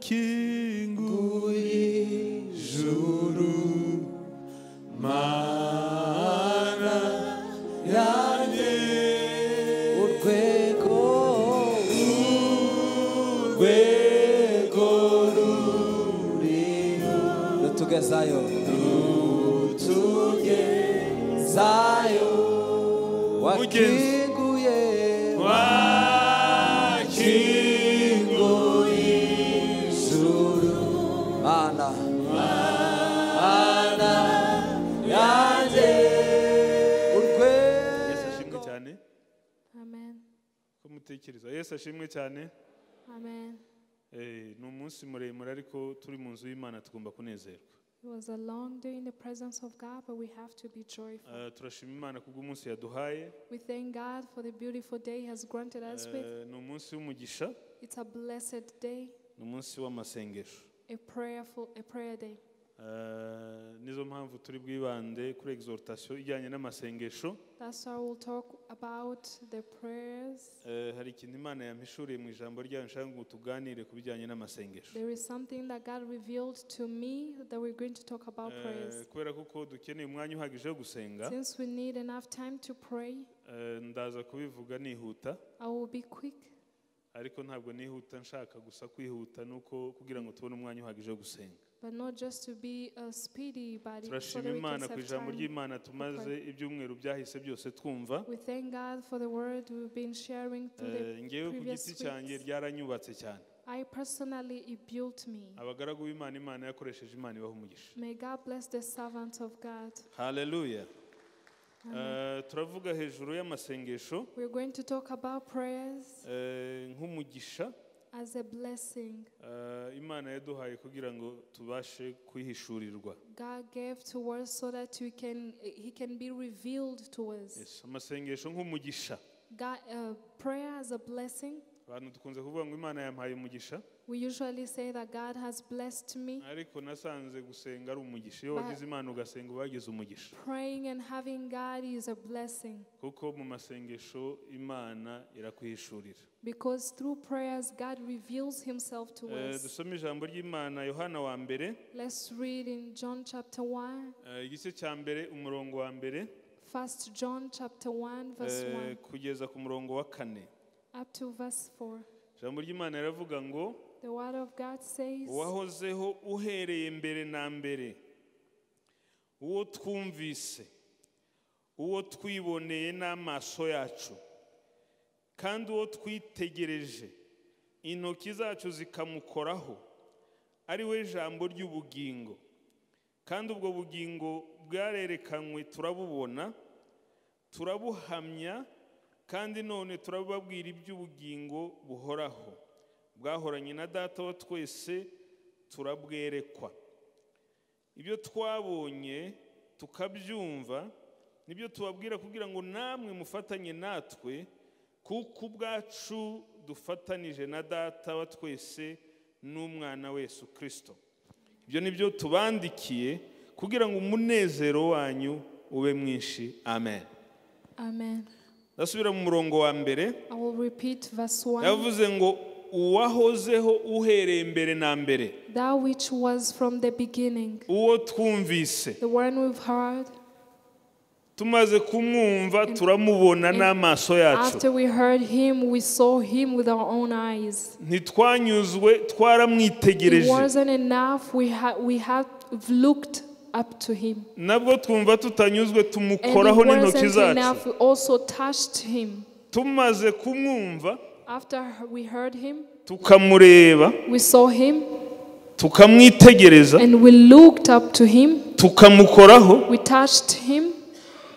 Wakinguye ijuru, Mana yanjye, urwego urwego ruriho rutugezayo, rutugezayo, wakinguye, wakinguye ijuru, Mana, Mana yanjye. Urwego. Yesu ashimwe cyane. Amen. Ko mutekereza, Yesu ashimwe cyane. Amen. Ni umunsi muremure, ariko turi mu nzu y'Imana, tugomba kunezerwa. It was a long day in the presence of God, but we have to be joyful. Turashima Imana kubw'umunsi yaduhaye. We thank God for the beautiful day He has granted us with. Ni umunsi w'umugisha. It's a blessed day, Ni umunsi w'amasengesho. a prayer day. Nizo mpamvu turi bwibande kuri exhortation ijyanye n'amasengesho. That's why we'll talk about the prayers. Hari ikintu Imana yampishuriye mu ijambo ryayo, nshaka ngo tuganire ku bijyanye n'amasengesho. There is something that God revealed to me that we're going to talk about prayers. Kubera kuko dukeneye umwanya uhagije wo gusenga, Since we need enough time to pray, ndaza kubivuga nihuta, I will be quick. ariko ntabwo nihuta nshaka gusa kwihuta, nuko kugira ngo tubone umwanya uhagije wo gusenga. But not just to be speedy, but so Turashima that we can Imana ku save ijambo time. ry'Imana tumaze ibyumweru byahise byose twumva. We thank God for the word we've been sharing through the Ngewe ku previous giti cyanjye weeks. ryaranyubatse cyane. I personally, it built me. Abagaragu b'Imana, Imana yakoresheje, Imana ibaha umugisha. May God bless the servants of God. Haleluya. Amen. Turavuga hejuru y'amasengesho We're going to talk about prayers nk'umugisha as a blessing Imana yaduhaye kugira ngo tubashe kwihishurirwa. God gave to us so that we can He can be revealed to us. Yes, amasengesho nk'umugisha. God, prayer as a blessing. Abantu dukunze kuvuga ngo Imana yampaye umugisha, We usually say that God has blessed me. ariko nasanze gusenga ari umugisha. Iyo wagize Imana ugasenga, uba wagize umugisha, Praying and having God is a blessing kuko mu masengesho Imana irakwihishurira. Because through prayers God reveals Himself to us. Dusome ijambo ry'Imana, Yohana wa mbere, Let's read in John chapter 1, igice cya mbere, umurongo wa mbere 1 John chapter 1, verse 1 kugeza ku murongo wa kane. Up to verse 4. Ijambo ry'Imana riravuga ngo: The word of God says, Uwahozeho uhereye mbere na mbere, uwo twumvise, uwo twiboneye n'amaso yacu, kandi uwo twitegereje, intoki zacu zikamukoraho, ari we jambo ry'ubugingo, kandi ubwo bugingo bwarerekanywe, turabubona, turabuhamya, kandi none turababwira iby'ubugingo buhoraho bwahoranye na Data wa twese, turabwerekwa. Ibyo twabonye tukabyumva nibyo tubabwira, kugira ngo namwe mufatanye natwe, kuko ubwacu dufatanije na Data wa twese n'Umwana we Yesu Kirisito. Ibyo ni byo tubandikiye kugira ngo umunezero wanyu ube mwinshi. Amen. Amen. Ndasubira mu murongo wa mbere. I will repeat verse 1. Yavuze ngo uwahozeho uhereye mbere na mbere, That which was from the beginning, uwo twumvise, the one we've heard, tumaze kumwumva turamubona n'amaso yacu, after we heard him, we saw him with our own eyes. Ntitwanyuzwe, It twaramwitegereje, wasn't enough, we have looked up to him. Nabwo twumva tutanyuzwe, And it tumukoraho n'intoki wasn't zacu. Enough, we also touched him. Tumaze kumwumva, After we heard him, tukamureba, we saw him tukamwitegereza, and we looked up to him, tukamukoraho, we touched him,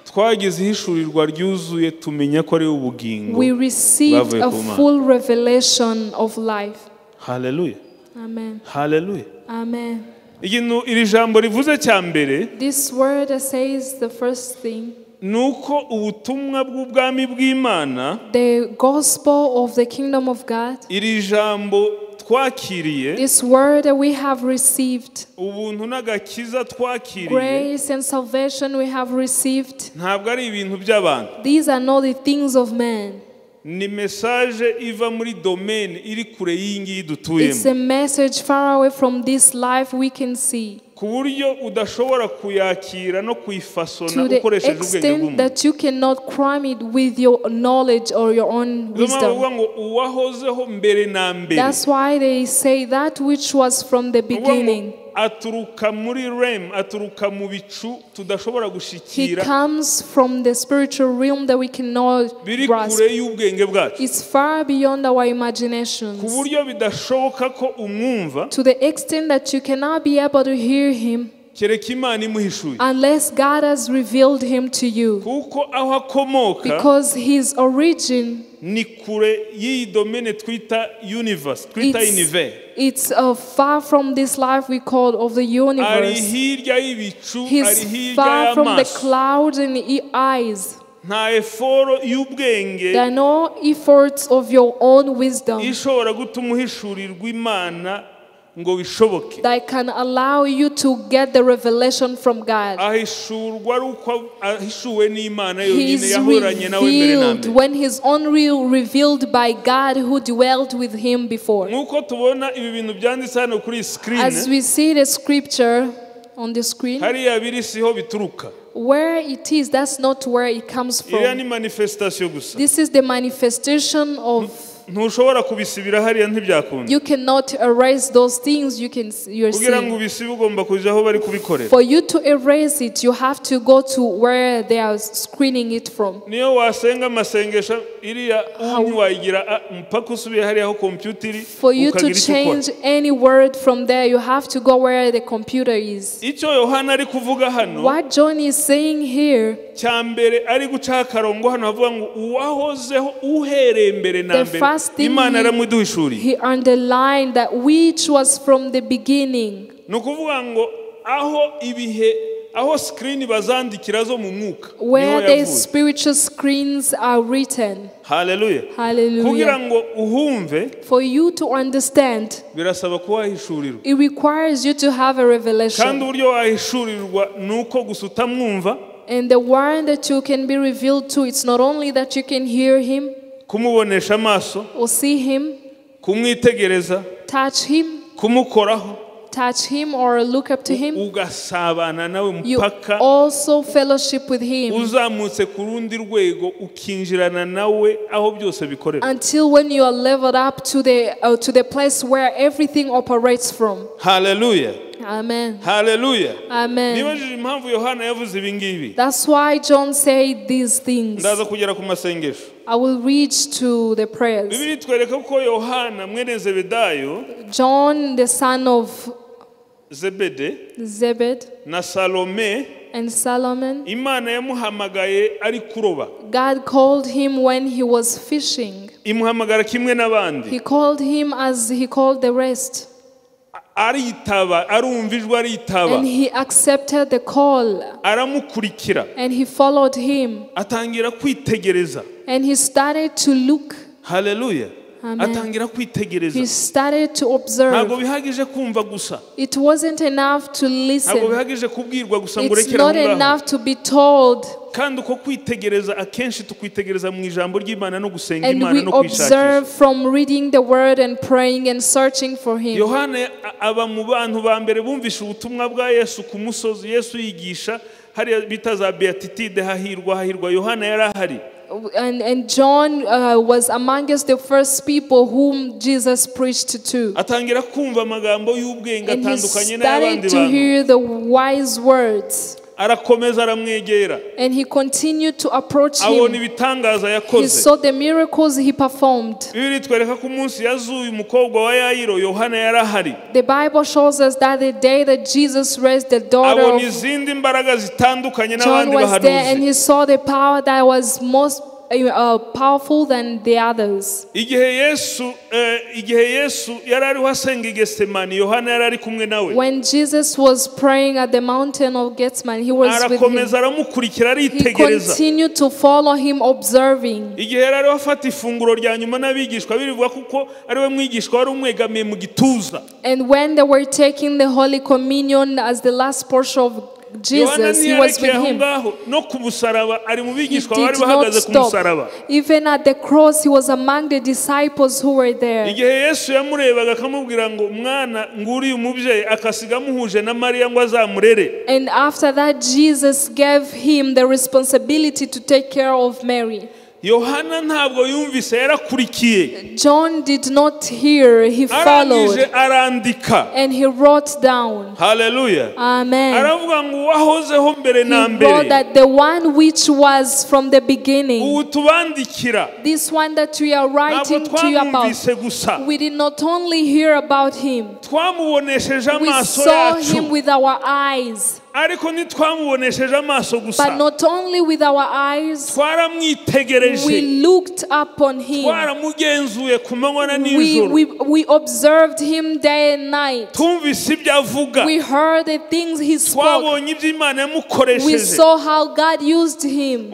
twagize ihishurirwa ryuzuye, tumenya ko ari ubugingo we received bwavuye a ku Mana. Full revelation of life. Haleluya. Amen. Haleluya. Amen. Ikintu iri jambo rivuze cya mbere This word says the first thing, ni uko ubutumwa bw'ubwami bw'Imana, the gospel of the kingdom of God, iri jambo twakiriye, this word that we have received, ubuntu n'agakiza twakiriye, grace and salvation we have received, ntabwo ari ibintu by'abantu. These are not the things of man. Ni message iva muri domaine iri kure y'iyi ngiyi It's dutuyemo a message far away from this life we can see. Ku buryo udashobora kuyakira no kuyifasona To the ukoresheje ubwenge extent bw'umuntu. that you cannot cram it with your knowledge or your own Niyo mpamvu bavuga wisdom. ngo uwahozeho mbere na mbere. That's why they say that which was from the Ni ukuvuga ngo beginning. aturuka muri rem, aturuka mu bicu tudashobora He gushikira, comes from the spiritual realm that we cannot biri grasp. kure y'ubwenge bwacu, It's far beyond our ku imaginations. buryo bidashoboka ko umwumva To the extent that you cannot be able to hear him kereka Imana imuhishuye, unless God has revealed him to you. Kuko aho akomoka Because his origin, ni kure y'iyi domene twita universe, twita univers. it's far from this life we call of the Ari universe. hirya y'ibicu, ari He's hirya far from the y'amaso. clouds and the eyes. Nta eforo y'ubwenge There are no efforts of your own wisdom ishobora gutuma uhishurirwa Imana ngo bishoboke. That can allow you to get the revelation from God. Ahishurwa ari uko ahishuwe n'Imana He yonyine is yahoranye nawe mbere na revealed mbere. when he's only revealed by God who dwelt with him before. Nk'uko tubona ibi bintu byanditse hano kuri iyi screen, As we see the scripture on the screen, hariya biri siho bituruka. Where it is, that's not where it comes Iriya ni from. Manifestation gusa. This is the manifestation of. Ntushobora kubisibira hariya, ntibyakunda. You cannot erase those things you're Kugira ngo seeing. ubisibe ugomba kujya aho bari kubikorera. For you to erase it, you have to go to where they are screening it from. Niyo wasenga amasengesho iriya u ntiwayigira a, mpaka usubiye hariya aho kompiyuta iri For you to ukagira icyo ukora. change any word from there, you have to go where the computer is. Icyo Yohana ari kuvuga hano, What John is saying here, cya mbere ari gucaho akarongo hano havuga ngo uwahozeho uhereye mbere na The mbere first thing Imana yaramuduhishuriye. He underlined that which was from the beginning. Ni ukuvuga ngo aho ibihe aho sikirini bazandikira zo mu mwuka niho Where the yavuye. Spiritual screens are written. Haleluya. Kugira Hallelujah. ngo uhumve For you to understand, birasaba ko wahishurirwa. It requires you to have a Kandi revelation. uburyo wahishurirwa ni uko gusa utamwumva, And the one that you can be revealed to, it's not only that you can hear him kumubonesha amaso, or see him, kumwitegereza, touch him, kumukoraho, touch him or look up to him. Ugasabana nawe You mpaka also fellowship with him uzamutse ku rundi rwego ukinjirana nawe aho byose bikorera. Until when you are leveled up to the place where everything operates from. Haleluya. Amen. Haleluya. Amen. Nibajije impamvu Yohana yavuze ibi ngibi. That's why John said these things. Ndaza kugera ku masengesho. I will reach to the prayers. Bibiliya itwereka ko Yohana mwene Zebedayo, John, the son of Zebede Zebed na Salome, and Solomon, Imana yamuhamagaye ari kuroba. God called him when he was fishing. Imuhamagara kimwe n'abandi. He called him as he called the rest. Aritaba, arumva ijwi aritaba. And he accepted the call Aramukurikira. And he followed him. Atangira kwitegereza. And he started to look. Haleluya. Amen. Atangira kwitegereza. He started to observe. Ntabwo bihagije kumva gusa. It wasn't enough to Ntabwo listen. bihagije kubwirwa gusa ngo It's urekere aho not ngaho. Enough to be told. Kandi uko kwitegereza akenshi tukwitegereza mu ijambo ry'Imana no gusenga And Imana we no kwishakisha. Observe from reading the word and praying and searching for him. Yohana aba mu bantu ba mbere bumvishe ubutumwa bwa Yesu ku musozi Yesu yigisha hariya bita za beatitude, hahirwa hahirwa, Yohana yari ahari. And John was among us the first people whom Jesus preached to. Atangira kumva amagambo y'ubwenge And he atandukanye started n'ay'abandi to bantu. Hear the wise words. Arakomeza aramwegera. And he continued to approach Abona him. ibitangaza He yakoze. Saw the miracles he performed. Bibiliya itwereka ko umunsi yazuye umukobwa wa Yayiro Yohana yari ahari. The Bible shows us that the day that Jesus raised the daughter Abona of izindi mbaraga zitandukanye John n'abandi was there and bahanuzi. He saw the power that was most powerful than the others. Igihe Yesu igihe Yesu yari ariho asenga i Getsemani Yohana yari ari kumwe nawe. When Jesus was praying at the mountain of Gethsemane, he was with him. Arakomeza aramukurikira He aritegereza. Continued to follow him, observing. Igihe yari ariho afata ifunguro rya nyuma n'abigishwa birivuga kuko ari we mwigishwa wari umwegamiye mu gituza. And when they were taking the Holy Communion as the last portion of Jesus, he was with him. He He did not stop. Even at the cross, he was among the disciples who were there. And after that, Jesus gave him the responsibility to take care of Mary. John did not hear, he followed. And he wrote down. Hallelujah. Amen. He wrote that the one which was from the beginning, this one that we are writing to you about, we did not only hear about him, we saw him with our eyes. But not only with our eyes, we looked upon him. We observed him day and night. We heard the things he spoke. We saw how God used him.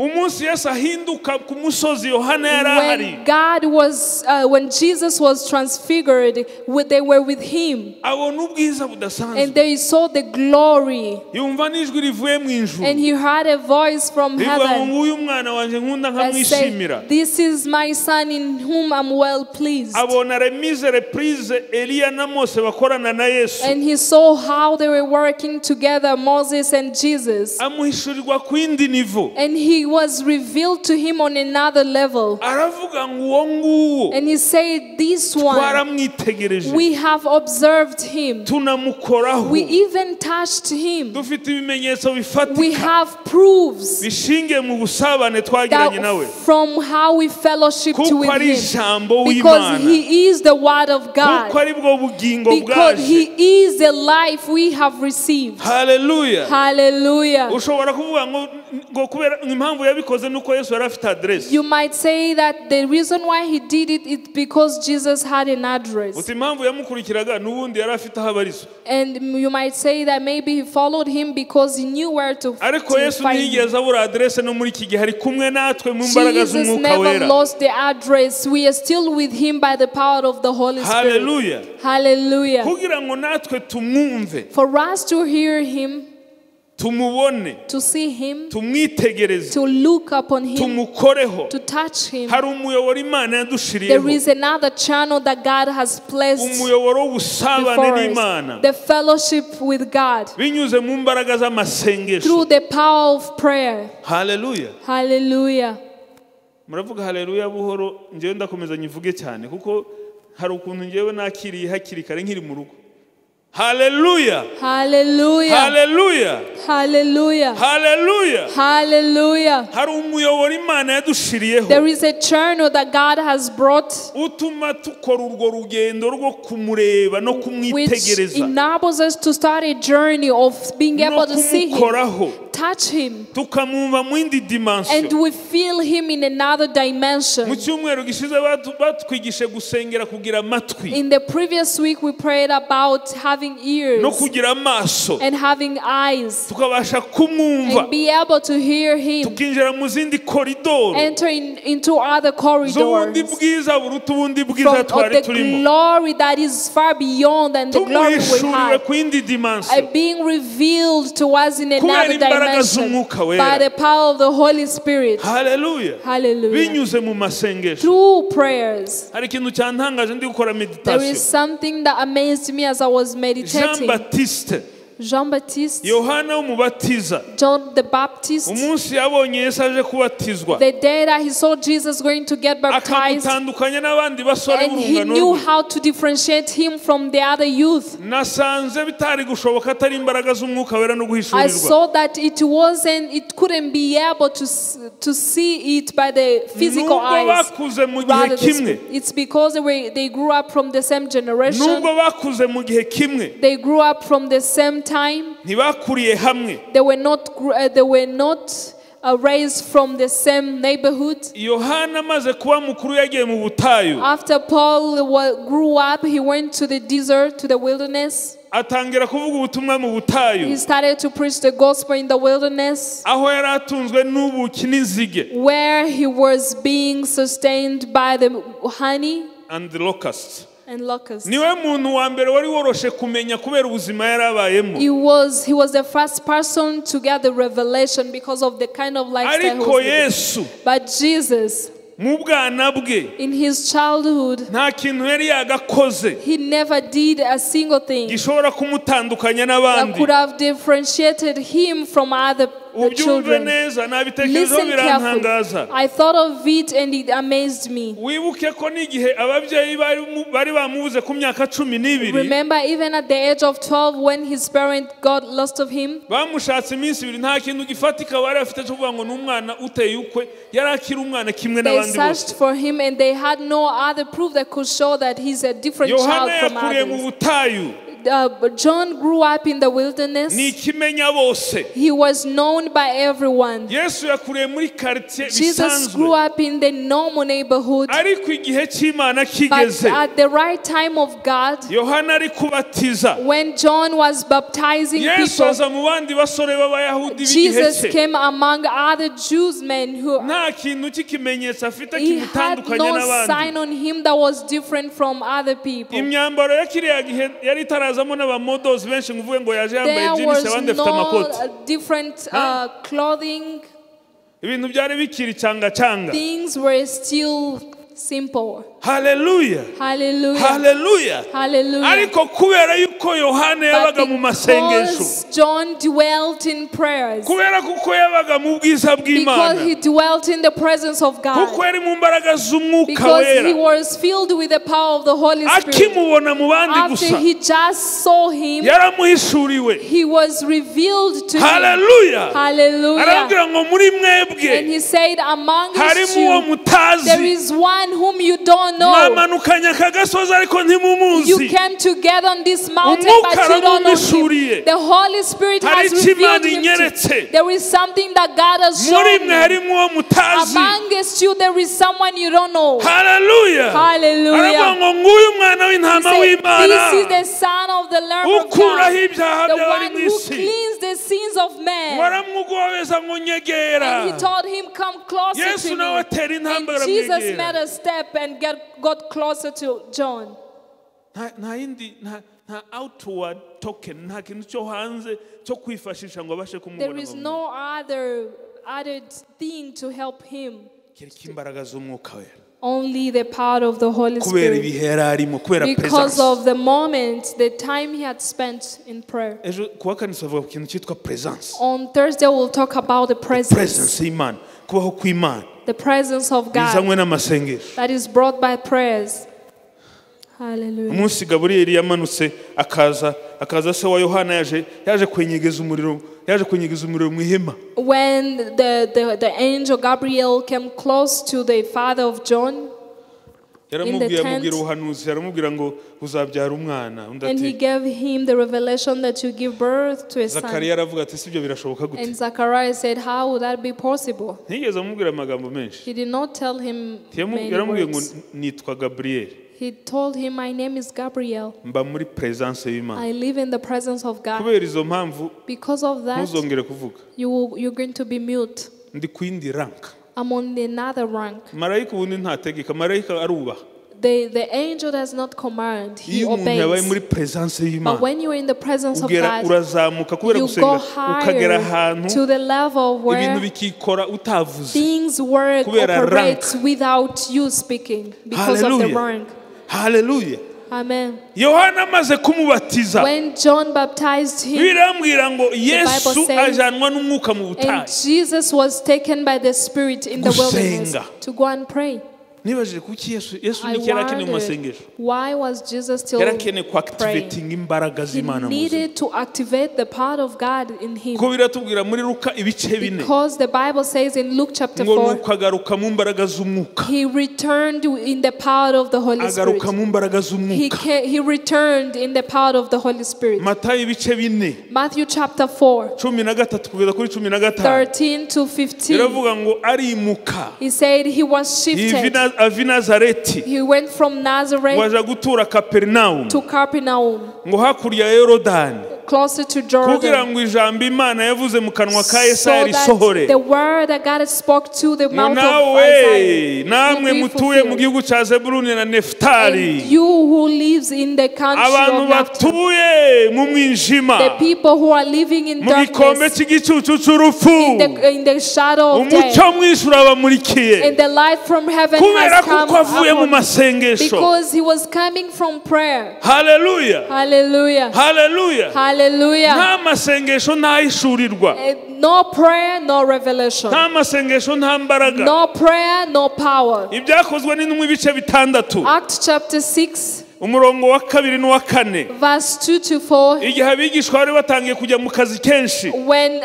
When Jesus was transfigured, they were with him. And they saw the glory. And he heard a voice from heaven that said, "This is my son in whom I'm well pleased." And he saw how they were working together, Moses and Jesus. And he was revealed to him on another level. And he said, "This one, we have observed him. We even touched him. We have proofs that from how we fellowshiped with him, because he is the word of God, because he is the life we have received." Hallelujah. Hallelujah. You might say that the reason why he did it is because Jesus had an address. And you might say that maybe he followed him because he knew where to find him. Jesus never lost the address. We are still with him by the power of the Holy Spirit. Hallelujah. Hallelujah. For us to hear him, to see him, to look upon him, to touch him. There is another channel that God has placed before us, the fellowship with God through the power of prayer. Hallelujah. Hallelujah. Hallelujah. Hallelujah. Hallelujah. Hallelujah. Hallelujah. Hallelujah. There is a channel that God has brought which enables us to start a journey of being able to see him, touch him, and we feel him in another dimension. In the previous week we prayed about having ears and having eyes and be able to hear him, enter into other corridors from the glory that is far beyond than the glory we have, being revealed to us in another dimension by the power of the Holy Spirit. Hallelujah. Hallelujah. Through prayers. There is something that amazed me as I was meditating. Jean Baptiste, John the Baptist, the day that he saw Jesus going to get baptized, and he knew how to differentiate him from the other youth. I saw that it couldn't be able to see it by the physical eyes. Rather, it's because they grew up from the same generation. They grew up from the same time. They were not raised from the same neighborhood. After Paul grew up, he went to the desert, to the wilderness. He started to preach the gospel in the wilderness, where he was being sustained by the honey and the locusts. And locusts. Niwe muntu wa mbere wari woroshe kumenya kubera ubuzima yarabayemo. He was the first person to get the revelation because of the kind of lifestyle he Ariko was living. Yesu But Jesus, mu bwana bwe, in his childhood, nta kintu yari yagakoze he never did a single thing gishobora kumutandukanya that n'abandi. could have differentiated him from other Ubyumve children. neza, nabitekerejeho Listen carefully. birantangaza. I thought of it and it amazed me. Wibuke ko n'igihe ababyeyi bari bamubuze ku myaka 12, Remember, even at the age of 12, when his parents got lost of him, bamushatse iminsi ibiri, nta kintu gifatika bari bafite cyo kuvuga ngo ni umwana uteye ukwe, yari akiri umwana kimwe they n'abandi bose. searched for him and they had no other proof that could show that he's a different child Yohana from yakuriye mu others. butayu. John grew up in the wilderness. Ni ikimenya bose. He was known by everyone. Yesu yakuriye muri quartier Jesus grew bisanzwe. up in the normal neighborhood. Ariko igihe cy'Imana But kigeze, at the right time of God, Yohana ari kubatiza, when John was baptizing Yesu people, aza mu bandi basore b'Abayahudi b'igihe Jesus cye. came among other Jews men who Nta kintu cy'ikimenyetso afite he had kimutandukanya no n'abandi. sign on him that was different from other people. Imyambaro ya kiriya gihe yari itarazamo n'abamodozi benshi ngo uvuge ngo yaje yambaye There jeans was abandi bafite no amakoti. different clothing. Ibintu byari bikiri cyanga cyanga. Things were still simple. Hallelujah. Hallelujah. Hallelujah. Hallelujah. Ariko kubera yuko Yohana But yabaga mu masengesho, because John dwelt in prayers, kubera kuko yabaga mu bwiza because bw'Imana, he dwelt in the presence of God, kuko yari mu mbaraga z'Umwuka because he Wera, was filled with the power of the Holy Spirit. akimubona mu bandi After gusa, he just saw him, yaramuhishuriwe. he was revealed to him. Hallelujah. Hallelujah. Arabwira ngo muri mwebwe And he said, among harimo uwo you, there mutazi, is one whom you don't know. mwamanukanye aka gasozi ariko You ntimumuzi. came together on this mountain, Umwuka but you don't know aramuhishuriye. him. The Holy Spirit Hari has icyo Imana revealed him to inyeretse. you. There is something that God has Muri shown mwe you. harimo uwo mutazi. Amongst you, there is someone you don't know. Hallelujah. Hallelujah. Aravuga ngo nguyu mwana He w'intama said, w'Imana, this is the Son of the Lamb of ukuraho God, ibyaha the by'abari one mu who isi. cleans the sins of man. Waramwugobeza ngo nyegera. And he told him, come closer Yesu to nawe me. atera intambwe And Jesus aramwegera. made a step and got closer to John. Nta yindi, nta outward token, nta kintu cyo hanze cyo kwifashisha ngo abashe kumubona. There is no other added thing to help him. Kereka imbaraga z'Umwuka Wera. Only the power of the Holy Kubera Spirit. ibihe yari arimo, kubera Because presence. of the moment, the time he had spent in prayer. Ejo kuwa kane tuzavuga ku kintu cyitwa presence. On Thursday, we'll talk about the presence. Presence y'Imana, kubaho kw'Imana. The presence of God Bizanywe n'amasengesho. that is brought by prayers. Hallelujah. Umunsi Gaburiyeli yamanutse akaza se wa Yohana yaje kwenyegeza umuriro, yaje kwenyegeza umuriro mu ihema. When the angel Gabriel came close to the father of John, Yaramubwiye, tent. amubwira ubuhanuzi, aramubwira ngo uzabyara umwana. Undi and he ati, gave him the revelation that you give birth to a son. Zakariya aravuga ati, sibyo birashoboka gute? And Zacharias said, how would that be possible? Ntiyigeze amubwira amagambo menshi. He did not tell him many Yaramubwiye ngo words. nitwa Gaburiyeli, He told him, my name is Gabriel. mba muri presence y'Imana. I live in the presence of God. Kubera izo mpamvu Because of that, ntuzongere kuvuga. you're going to be mute. Ndi ku yindi rank. I'm on another rank. Marayika ubundi ntategeka, marayika arubaha. The angel does not command, he Iyo umuntu yabaye obeys. muri presence y'Imana, But when you're in the presence of ugera God, urazamuka kubera you gusenga, go ukagera higher ahantu to the level ibintu where bikikora utavuze. things work, Kubera operate rank. without you speaking because of the Hallelujah. rank. Hallelujah. Amen. Yohana amaze kumubatiza, When John baptized him, birambwira ngo Yesu says, ajanwa n'umwuka mu and butayu. Jesus was taken by the Spirit in the wilderness Gusenga. to go and pray. Nibajije kuki Yesu I niki yari akeneye mu wondered, masengesho. why was Jesus still Yari akeneye praying? kuactivating imbaraga He z'Imana mu buzima. needed to activate the power of God in him. Kuko biratubwira muri Luka ibice bine Because the Bible says in Luke chapter ngo 4, nuko agaruka mu mbaraga z'umwuka. he returned in the power of the Holy Spirit. Agaruka mu mbaraga z'umwuka. He returned in the power of the Holy Spirit. Matayo ibice bine, Matthew chapter 4, 13 kugeza kuri 15. 13 to 15. Biravuga ngo arimuka. He said he was shifted. Ava i Nazareti. He went from Nazareth ngo aja gutura Kaperinawumu. to Capernaum, Ngo hakurya ya Yorodani. Closer to Kugira Jordan. Ngo ijambo Imana yavuze mu kanwa ka So Yesaya that risohore. the word that God spoke to the Ngo mouth of nawe Isaiah namwe will be mutuye mu fulfilled. Gihugu cya Zebuluni na Nefutali, And you who lives in the country abantu of Naphtali, batuye mu mwijima, the people who are living in mu gikombe darkness, cy'igicucu cy'urupfu, in the shadow of death, umucyo mwinshi urabamurikiye. And the light from heaven Kubera has come kuko avuye mu upon masengesho. because he was coming from prayer. Haleluya. Hallelujah. Haleluya. Hallelujah. Nta masengesho ntahishurirwa. No prayer, no revelation. Nta masengesho nta mbaraga. No prayer, no power. Ibyakozwe n'Intumwa ibice 6, Acts chapter 6, umurongo wa 2 n'uwa 4, verse 2 to 4. Igihe abigishwa bari batangiye kujya mu kazi kenshi, When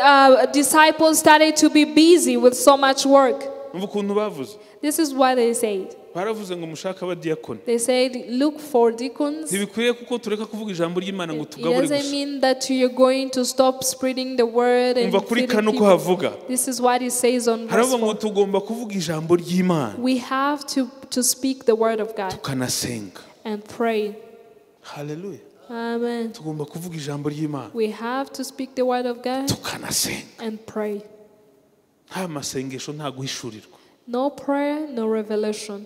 disciples started to be busy with so much work, umva ukuntu bavuze. This is what they said. Baravuze ngo mushake abadiyakoni. They said, "Look for deacons." Ntibikwiye kuko tureka kuvuga ijambo ry'Imana ngo It tugabure doesn't gusa. Mean that you're going to stop spreading the word and Umva kuri feeding 4 uko people. havuga. This is what it says on verse Haravuga ngo 4. tugomba kuvuga ijambo ry'Imana, We have to speak the word of God tukanasenga. And pray. Haleluya. Amen. Tugomba kuvuga ijambo ry'Imana, We have to speak the word of God tukanasenga. And pray. Nta masengesho nta guhishurirwa. No prayer, no revelation.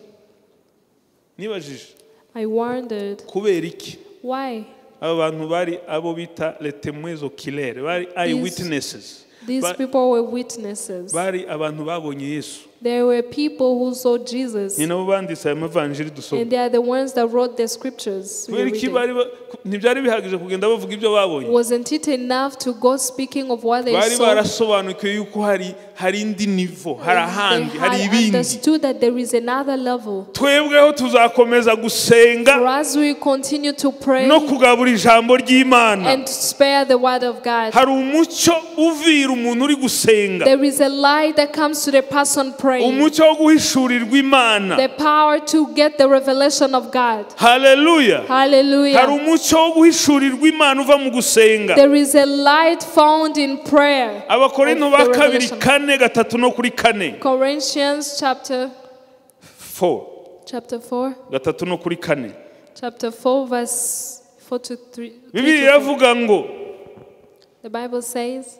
Nibajije I wondered kubera iki why aba bantu bari abo bita les témoins oculaires, bari eyewitnesses, these people were witnesses. Bari abantu babonye Yesu. There were people who saw Jesus, Ni nabo banditse aya mavanjiri dusoma. And they are the ones that wrote the scriptures we Kubera are iki reading. bari ntibyari bihagije kugenda bavuga ibyo babonye? Wasn't it enough to go speaking of what they Bari saw? barasobanukiwe yuko hari indi niveau, hari They ahandi, hari had ibindi. Understood that there is another level. Twebweho tuzakomeza gusenga For us, we continue to pray no kugabura ijambo ry'Imana. And spare the word of God. Hari umucyo uvira umuntu uri gusenga. There is a light that comes to the person praying. Umucyo wo guhishurirwa Imana. The power to get the revelation of God. Haleluya. Hallelujah. Hari umucyo wo guhishurirwa Imana uva mu gusenga. There is a light found in prayer Abakorinto of the ba 2 revelation. 4 3 no kuri 4. Corinthians chapter 4 chapter 4 3 no kuri 4. Chapter 4 verse 4 to 3. Bibiliya iravuga ngo The Bible says,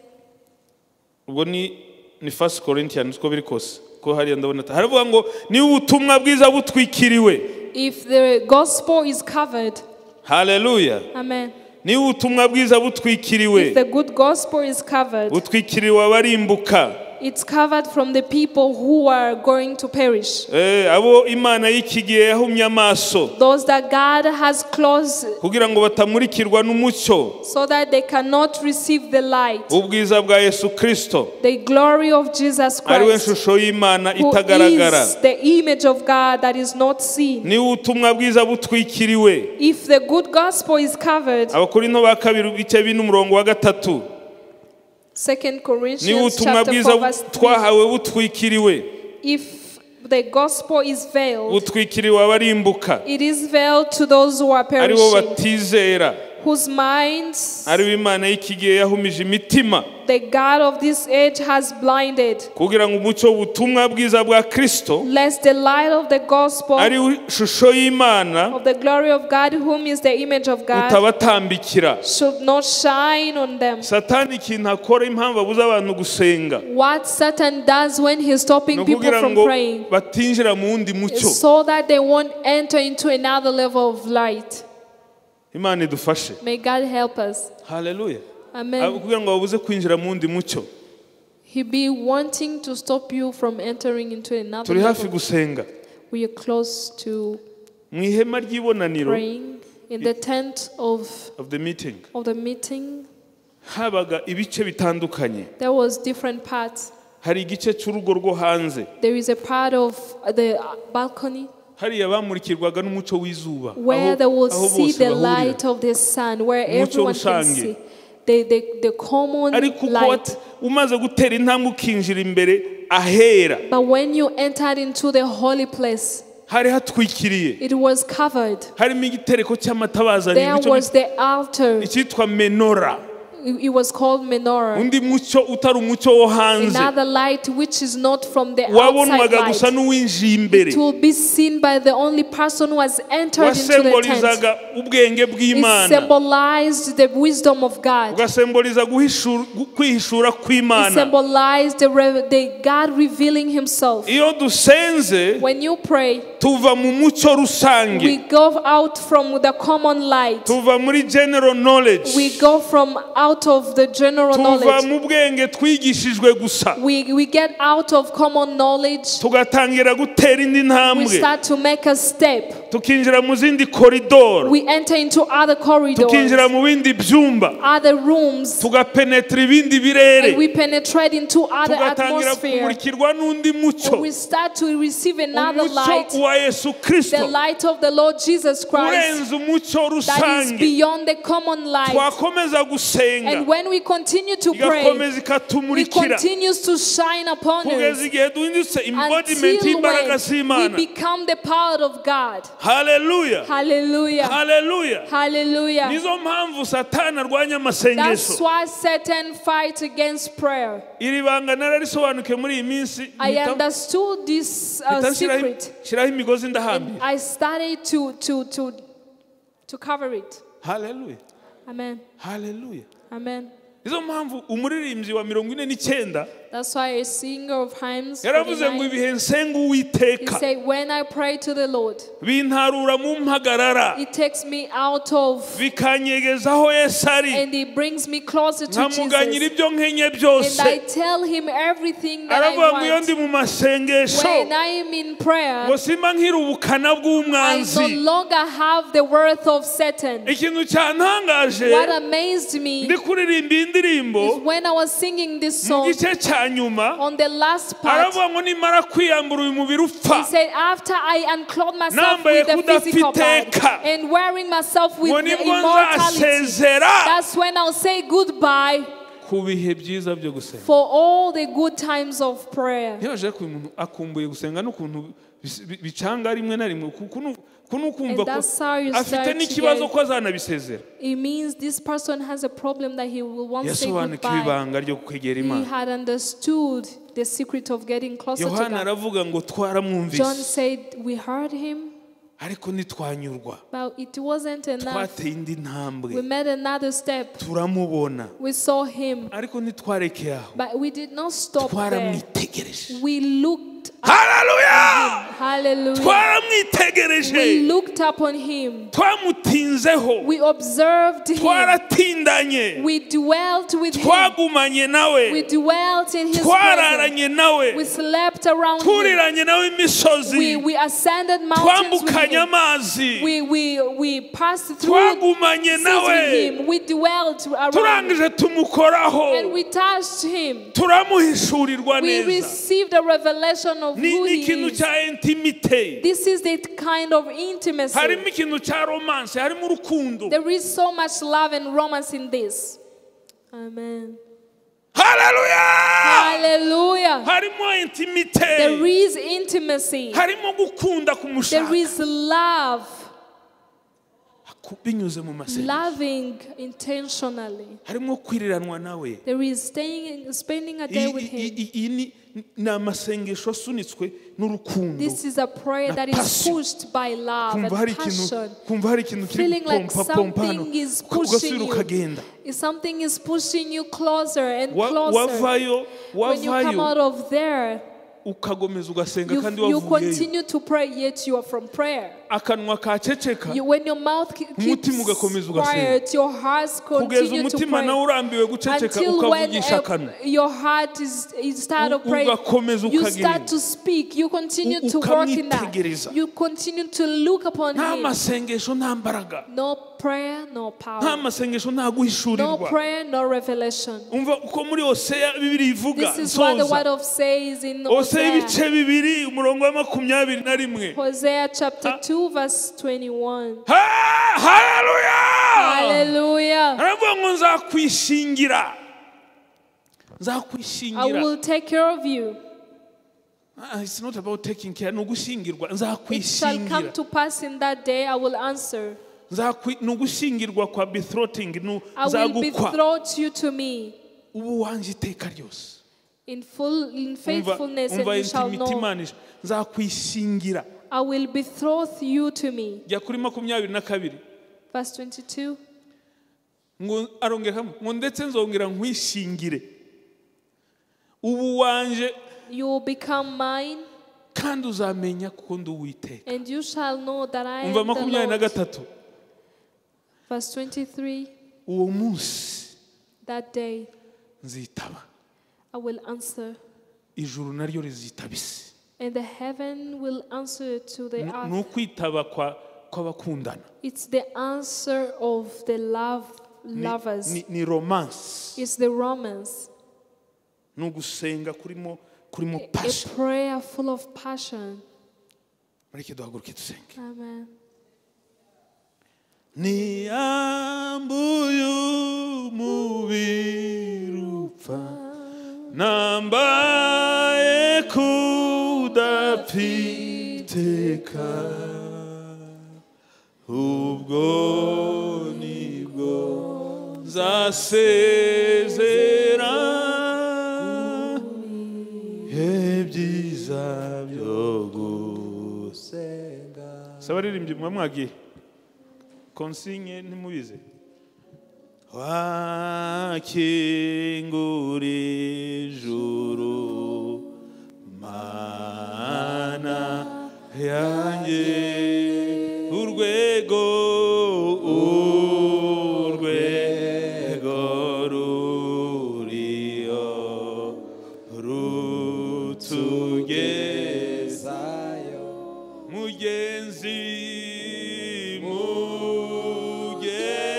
ubwo ni First Corinthians uko biri kose ko hariya ndabona haravuga ngo niba ubutumwa bwiza butwikiriwe. If the gospel is covered. Haleluya. Amen. Niba ubutumwa bwiza butwikiriwe, If the good gospel is covered, butwikiriwe abarimbuka, it's covered from the people who are going to perish. Abo Imana y'iki gihe yahumye amaso, Those that God has closed kugira ngo batamurikirwa n'umucyo so that they cannot receive the light, ubwiza bwa Yesu Kristo, the glory of Jesus ari we Christ, shusho y'Imana who itagaragara. Is the image of God that is not seen. Niba ubutumwa bwiza butwikiriwe, If the good gospel is covered, Abakorinto ba 2 ibice 4 umurongo wa 3, Second niba Corinthians ubutumwa chapter bwiza 4 verse 3, twahawe butwikiriwe, if the gospel is veiled, butwikiriwe abarimbuka, it is veiled to those who are aribo perishing, batizera, whose minds aribo Imana y'iki gihe yahumije imitima, the God of this age has blinded, kugira ngo umucyo w'ubutumwa bwiza bwa Kristo, lest the light of the gospel ari ishusho y'Imana, of the glory of God, whom is the image of God, utabatambikira. Should not shine on them. Satani ikintu akora impamvu abuza abantu gusenga, What Satan does when he's stopping ni people ukugira from ngo praying batinjira mu wundi mucyo. Is so that they won't enter into another level of light. Imana idufashe. May God help us. Haleluya. Amen. Kugira ngo babuze kwinjira mu wundi mucyo. He be wanting to stop you from entering into another Turi hafi level. Gusenga. We are close to Mu ihema ry'ibonaniro, praying in the tent of the meeting, of the meeting. Habaga ibice bitandukanye. There was different parts. Hari igice cy'urugo rwo hanze. There is a part of the balcony Hariya bamurikirwaga n'umucyo w'izuba, where aho they will aho see bose the bahurira. Light of the sun, where Umucyo everyone can rusange. See the common Ariko uko light. Umaze gutera intambwe ukinjira imbere ahera, But when you entered into the holy place, hari hatwikiriye. It was covered. Harimo igitereko cy'amatabaza There arindwi, was the altar icyitwa menora. It was called menorah. Undi mucyo utari umucyo wo hanze. Another light which is not from the outside Wabonwaga gusa light. n'uwinjiye imbere. It will be seen by the only person who has entered into the tent. Wasembolizaga ubwenge It bw'Imana. symbolized the wisdom of God. Ugasemboliza kwihishura It kw'Imana. symbolized the God revealing himself. Iyo dusenze When you pray, tuva mu mucyo rusange. we go out from the common light. Tuva muri general knowledge. We go from out of the general Tuva knowledge. mu bwenge twigishijwe gusa. We get out of common knowledge. Tugatangira gutera indi We ntambwe. start to make a step. Tukinjira mu zindi corridor. We enter into other corridors, Tukinjira mu bindi byumba. other rooms, Tugapenetra ibindi birere. and we penetrate into other Tugatangira atmosphere. kumurikirwa n'undi mucyo. And we start to receive another Umucyo light, wa Yesu the Kristo. light of the Lord Jesus Christ, Urenze umucyo that is rusange. beyond the common light. Twakomeza gusenga. And when we continue to pray, Igakomeza it ikatumurikira. continues to shine upon Kugeza us igihe duhindutse embodiment until y'imbaraga when we z'Imana. become the power of God. Hallelujah. Hallelujah. Hallelujah. Hallelujah. Nizo mpamvu Satani arwanya amasengesho. That's why Satan fights against prayer. Iri banga nararisobanukiwe muri iyi minsi. I understood this secret. Shyiraho imigozi ndahambira. I started to cover it. Hallelujah. Amen. Hallelujah. Amen. Nizo mpamvu umuririmbyi wa 49 That's why a singer of hymns yaravuze ngo 49, ibihe nsenga he Uwiteka said, when I pray to the Lord, bintarura mu mpagarara it takes me out of bikanyegezaho Yesu ari and it brings me closer to nkamuganyira Jesus. ibyo nkenye byose. And I tell him everything that I Aravuga ngo iyo want. ndi mu masengesho When I am in prayer, ngo simba nkiri ubukana I no bw'umwanzi. longer have the worth of Satan. Ikintu cyantangaje What amazed me ndi kuririmba iyi ndirimbo is when I was singing this mu song gice cya nyuma on the last part, aravuga ngo nimara kwiyambura uyu mubiri upfa he said, after I unclothe myself Nambaye with the physical body kudafiteka. and wearing myself with ngo the nibwo immortality, nzasezera that's when I'll say goodbye ku bihe byiza byo gusenga. for all the good times of prayer. Ntibaje ko uyu muntu akumbuye gusenga n'ukuntu bicanga rimwe na rimwe kunukumva ko afite n'ikibazo ko azanabisezera. It means this person has a problem that he will once say Yasobanukiwe goodbye. ibanga ryo kwegera Imana. He had understood the secret of getting closer to Yohana God. aravuga ngo twaramwumvise. John said we heard him, ariko ntitwanyurwa. but it wasn't enough. Twateye indi ntambwe. We made another step. Turamubona. We saw him, ariko ntitwarekeye aho. but we did not stop there. Twaramwitegereje. We looked Hallelujah! Hallelujah. Twaramwitegereje. We looked upon him. Twamutinzeho. We observed him. Twaratindanye. We dwelt with him. Twagumanye nawe. We dwelt in his presence. Twararanye nawe. We slept around him. Turiranye nawe imisozi. We ascended mountains with Twambukanye him. amazi. We passed through Twagumanye seas nawe. with him. We dwelt around him. Turangije tumukoraho. And we touched him. Turamuhishurirwa We neza. received a revelation of Ni who he ikintu is. cya intimite. This is the kind of intimacy. Harimo ikintu cya romance, harimo urukundo. There is so much love and romance in this. Amen. Hallelujah! Hallelujah. Harimo intimite. There is intimacy. Harimo gukunda kumushaka. There is love. Binyuze mu masengesho. Loving intentionally. Harimo kwiriranwa nawe. There is spending a day with him. Iyi ni amasengesho asunitswe n'urukundo. This is a prayer that is pushed by love and passion. Kumva hari ikintu kiri Feeling like gupompa pompa hano. something is pushing Ugasubira you. ukagenda. Something is pushing you closer and closer. Wavayo, When you come out wavayo of there, ukakomeza ugasenga kandi you wavuyeyo. continue to pray, yet you are from prayer. Akanwa kaceceka. When your mouth keeps Umutima ugakomeza ugasenga. quiet, your heart Kugeza continue to umutima pray. nawe urambiwe guceceka Until when ukavugisha akanwa. your heart is tired of praying, Ugakomeza you ukagenda. start to speak. You continue to work in that. Ukamwitegereza. You continue to look upon Nta him. masengesho nta mbaraga. No prayer, no Nta power. masengesho nta No guhishurirwa. prayer, no revelation. Umva uko muri Hosea Bibiliya ivuga. This is what the Nsoza. word of says in Hosea Hosea. ibice 2 umurongo wa 21. Hosea chapter 2 verse 21. Hallelujah! Hallelujah. Aravuga ngo nzakwishingira. I Nzakwishingira. will take care of you. It's not about taking care, ni ugushyingirwa. It shall come Nzakwishingira. to pass in that day I will answer. Ni ugushyingirwa kwa betrothing, I will nzagukwa betroth you to me ubu wanjye iteka ryose. in full in faithfulness, and Umva you shall intimity know. Imana nzakwishingira. I will betroth you to me. Jya kuri 22. Verse 22. Ngo arongera ngo ndetse nzongera nkwishingire ubu wanje, You will become mine, kandi uzamenya kuko ndi Uwiteka. and you shall know that I Umva am the Lord. 23. Verse 23. Uwo munsi That day nzitaba, I will answer, ijuru naryo rizitaba isi. and the heaven will answer to the Ni earth. ukwitaba kw'abakundana. It's the answer of the lovers. Ni romance. It's the romance. Ni ugusenga kurimo A passion. prayer full of passion. Mureke duhaguruke dusenge. Amen. Niyambuye umubiri upfa, nambaye kudapfiteka, ubwo nibwo nzasezera ibyiza byo gusenga. Sabaririmbyi mwa mwagiye konsinye ntimubize. Wakingura ijuru Mana yanjye, urwego ruriyo rutugezayo.